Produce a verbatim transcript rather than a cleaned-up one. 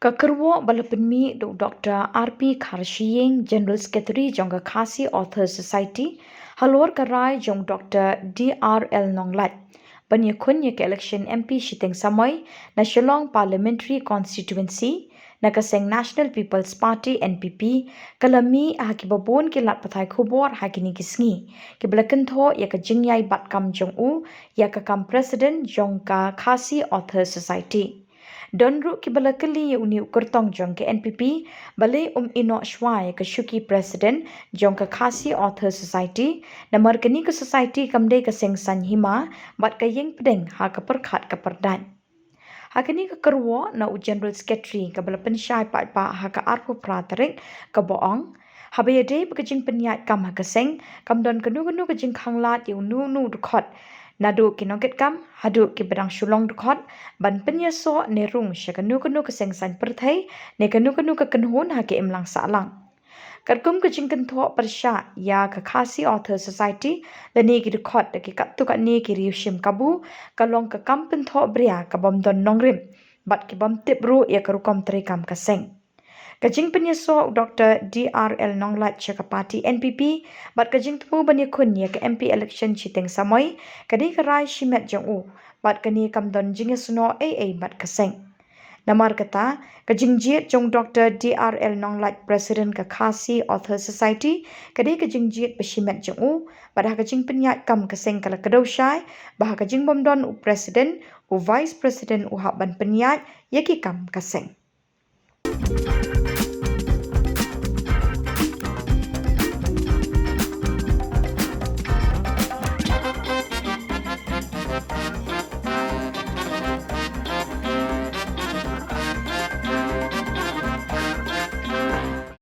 Ka kyrwoh ba la pynmih da u Dr R P Kharshiing, General Secretary jong ka Khasi Authors Society, halor ka rai jong u Dr D R L Nonglait ban ïakhun ïa ka election M P shiteng samoi na Shillong Parliamentary Constituency na ka seng National People's Party, N P P, ka la mih ha kiba bun ki lad pathai khubor ha kine ki sngi kiba la kynthoh ïa ka jingïai bat kam jong u ïa ka kam President jong ka Khasi Authors Society. Don ruh kiba la kylli ïa une u kyrtong jong ka N P P balei um ïehnoh shuwa ïa ka shuki President jong ka Khasi Authors Society, namar kane ka society kam dei ka seng saiñ hima bad ka ïeng pdeng ha ka pyrkhat ka pyrdait. Ha kane ka kyrwoh na u General Secretary kaba la pynshai paidbah ha ka arphew phra tarik, kaba ong, haba ïadei bad ka jingpynïaid kam ha ka seng, kam don kano kano ka jingkhanglad ïa uno uno u dkhot, naduh ki nongkitkam haduh kiba dang shu long dkhot, ban pynïasoh ne rung sha kano kano ka seng saiñ pyrthei ne kano kano ka kynhun ha ka imlang sahlang. Katkum ka jingkynthoh pyrshah ïa ka Khasi Authors Society lane ki dkhot da ki katto katne ki riew shim kabu, ka long ka kam pynthoh bria ka bym don nongrim bad ki bym tip ruh ïa ka rukom treikam ka seng. Ka jingpynïasoh u Dr D R L Nonglait sha ka party N P P bad ka jingthmu ban ïakhun ïa ka M P election shiteng samoi, ka dei ka rai shimet jong u bad kane kam don jingïasnoh ei ei bad ka seng. Namar kata, ka jingjied jong u Dr D R L Nonglait, President ka Khasi Authors Society, ka dei ka jingjied ba shimet jong u bad ha ka jingpynïaid kam ka seng ka la kdew shai ba ha ka jingbymdon u President, u Vice President u hap ban pynïaid ïa ki kam ka seng.